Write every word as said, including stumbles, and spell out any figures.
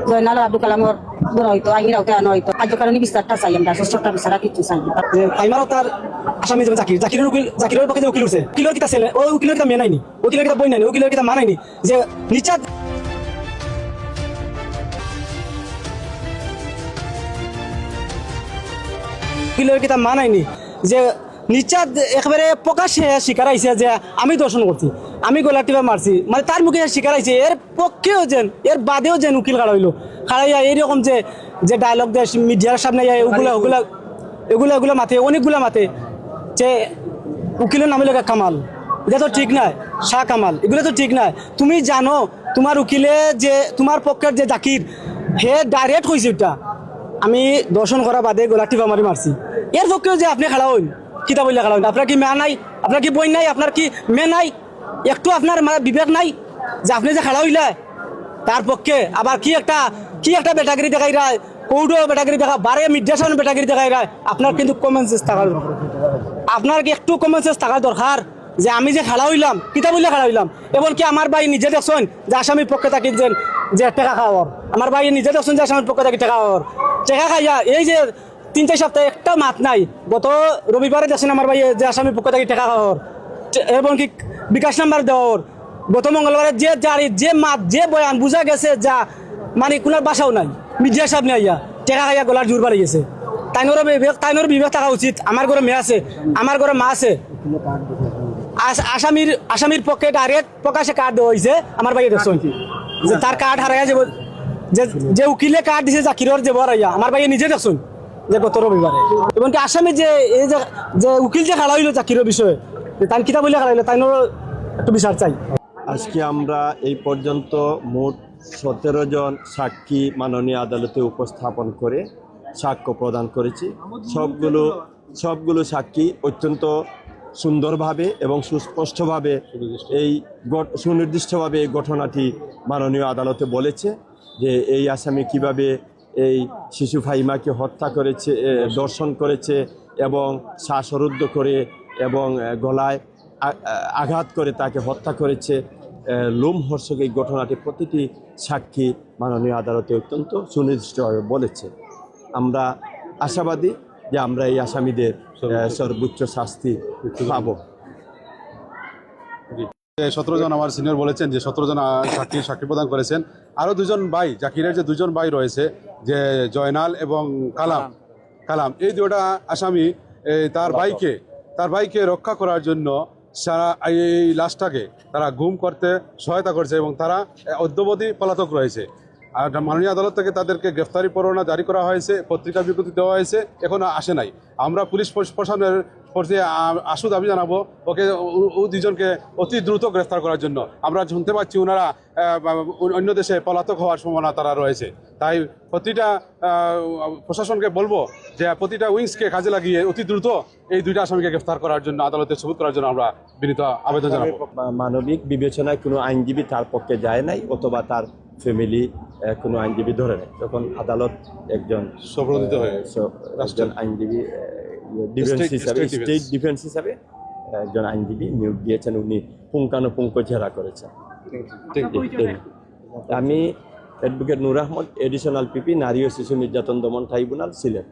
জয়নাল আব্দুল কালামর ধরা হইতো, আইনি আওতায় আনা হইতো। কার্যকারণী বিস্তারটা চাই আমরা, সুষ্ঠু একটা বিচার আর কিচ্ছু চাই না। যে ফাইমার তার আসামি যে জাকির, জাকিরের উকিল, জাকিরের পক্ষে যে উকিল উঠছে, উকিলের কিতা ছেলে, ও উকিলের কিতা মেয়ে নাইনি, উকিলের কিতা বই নাইনি, উকিলের কিতা মা নাইনি, যে নিচাত উকিলের কিতা মা নাইনি, যে নিচাত একেবারে প্রকাশ্যে স্বীকার আইছে যে আমি ধর্ষণ করছি, আমি গলা টিপা মারছি, মানে তার মুখে স্বীকার আইছে। এর পক্ষেও যেন, এর বাদেও যেন উকিল খাড়া হইলো, খাড়াইয়া এইরকম যে, যে ডায়লগ দেয় মিডিয়ার সামনে, ইয়া, ওগুলা ওগুলা এগুলা এগুলা মাতে, অনেকগুলা মাতে, যে উকিলের নাম হইলো কামাল। এটা তো ঠিক নায়, শাহ কামাল, এগুলা তো ঠিক নায়। তুমি জানো, তোমার উকিলে যে, তোমার পক্ষের যে জাকির, হে ডাইরেক্ট কইছে ওটা, আমি ধর্ষণ করা বাদে গলা টিপা মারি মারছি। এর পক্ষেও যে আপনি খাড়া হইন, কিতা বললে খাড়া হইন? আপনার কি মা নাই? আপনার কি বই নাই? আপনার কি মেয়ে নাই? একটু আপনার মা-, বিবেক নাই যে আপনি যে খাড়া হইলা তার পক্ষে? আবার কি একটা, কি একটা বেটাগিরি দেখাইরা, কোর্টও বেটাগিরি দেখা, বারে মিডিয়ার সামনে বেটাগিরি দেখাইরা। আপনার কিন্তু কমন সেন্স থাকা দরকার, আপনার কি একটু কমন সেন্স থাকা দরকার যে আমি যে খাড়া হইলাম, কিতা বললে খাড়া হইলাম? এমনকি আমার ভাই নিজে দেখছেন যে আসামির পক্ষে থাকি যে, যে টেকা খাওয়ার, আমার ভাই নিজে দেখছেন যে আসামির পক্ষে থাকি টেকা খাওয়ার, টেকা খাইয়া এই যে তিন চার সপ্তাহে একটা মাত নাই। গত রবিবারে দেখছেন আমার ভাই যে আসামির পক্ষ থাকি টেকা খাওয়ার, এবং কি বিকাশ নাম্বার দেওয়ার। গত মঙ্গলবারে যে জারি, যে মাত, যে বয়ান বুঝা গেছে যা, মানে কোনো ভাষাও নাই। মিডিয়ার সামনে আইয়া টেকা খাইয়া গলার জোর বাড়ি গেছে। তাইনরও বিবেক, তাইনরও বিবেক থাকা উচিত। আমার ঘরে মেয়ে আছে, আমার ঘরে মা আছে। আস-, আসামির, আসামির পক্ষে ডাইরেক্ট প্রকাশ্যে কার্ড দেওয়া হইছে। আমার ভাইয়ে দেখছইন যে তার কার্ড হারাইয়া যাবো, যে, যে উকিলে কার্ড দিছে জাকিরর যে বড়াইয়া, আমার ভাইয়ে নিজে দেখছইন যে গত রবিবারে। এবং কি আসামি যে, এই যে, যে উকিল যে খাড়া হইলো জাকিরর বিষয়ে, যে তাই কিতা বলে খাড়া হইলো, তাই একটু বিচার চাই। আজকে আমরা এই পর্যন্ত মোট সতেরো জন সাক্ষী মাননীয় আদালতে উপস্থাপন করে সাক্ষ্য প্রদান করেছি। সবগুলো, সবগুলো সাক্ষী অত্যন্ত সুন্দরভাবে এবং সুস্পষ্টভাবে এই ঘট-, সুনির্দিষ্টভাবে এই ঘটনাটি মাননীয় আদালতে বলেছে যে এই আসামি কিভাবে এই শিশু ফাইমাকে হত্যা করেছে, এ, ধর্ষণ করেছে এবং শ্বাসরুদ্ধ করে এবং, এ, গলায় আ-, আ-, আঘাত করে তাকে হত্যা করেছে। এ, লোমহর্ষক এই ঘটনাটি প্রতিটি সাক্ষী মাননীয় আদালতে অত্যন্ত সুনির্দিষ্টভাবে বলেছে। আমরা আশাবাদী যে আমরা এই আসামিদের, এ, সর্বোচ্চ শাস্তি পাব। সতেরো জন আমার সিনিয়র বলেছেন যে সতেরো জন, আহ, সাক্ষী, সাক্ষী প্রদান করেছেন। আরো দুজন ভাই, জাকিরের যে দুজন ভাই রয়েছে, যে জয়নাল এবং কালাম, কালাম, এই দুইটা আসামি, এই তার ভাইকে, তার ভাইকে রক্ষা করার জন্য সারা এই, এই লাশটাকে তারা গুম করতে সহায়তা করছে এবং তারা, এ, অদ্যাবধি পলাতক রয়েছে। আর মাননীয় আদালত থেকে তাদেরকে গ্রেফতারি পরোয়ানা জারি করা হয়েছে, পত্রিকা বিজ্ঞপ্তি দেওয়া হয়েছে, এখনো আসে নাই। আমরা পুলিশ প্রশ-, প্রশাসনের প্রতি, আ, আশু দাবি জানাবো, ওকে, ও, ও দুইজনকে অতি দ্রুত গ্রেফতার করার জন্য। আমরা শুনতে পাচ্ছি ওনারা, আ, বা, অন্য দেশে পলাতক হওয়ার সম্ভাবনা তারা রয়েছে। তাই প্রতিটা, আ, প্রশাসনকে বলবো যে প্রতিটা উইংসকে কাজে লাগিয়ে অতি দ্রুত এই দুইটা আসামিকে গ্রেফতার করার জন্য, আদালতে সবুত করার জন্য আমরা বিনীত আবেদন জানাবো। মা-, মানবিক বিবেচনায় কোনো আইনজীবী তার পক্ষে যায় নাই, অথবা তার ফ্যামিলি, আহ, কোনো আইনজীবী ধরে নেয়। তখন আদালত একজন, স্বপ্রণোদিত হয়ে আহ, স-, রাষ্ট্র। একজন আইনজীবী, আহ, ইয়ে, ডিফেন্স স্টেট, হিসাবে, স্টেট ডিফেন্স। স্টেট ডিফেন্স হিসাবে, আহ, একজন আইনজীবী নিয়োগ দিয়েছেন। উনি পুঙ্খানুপুঙ্খ জেরা করেছেন। ঠিক, ঠিক। এই, এই। আমি অ্যাডভোকেট নূর আহমদ, অ্যাডিশনাল পিপি, নারী ও শিশু নির্যাতন দমন ট্রাইব্যুনাল, সিলেট।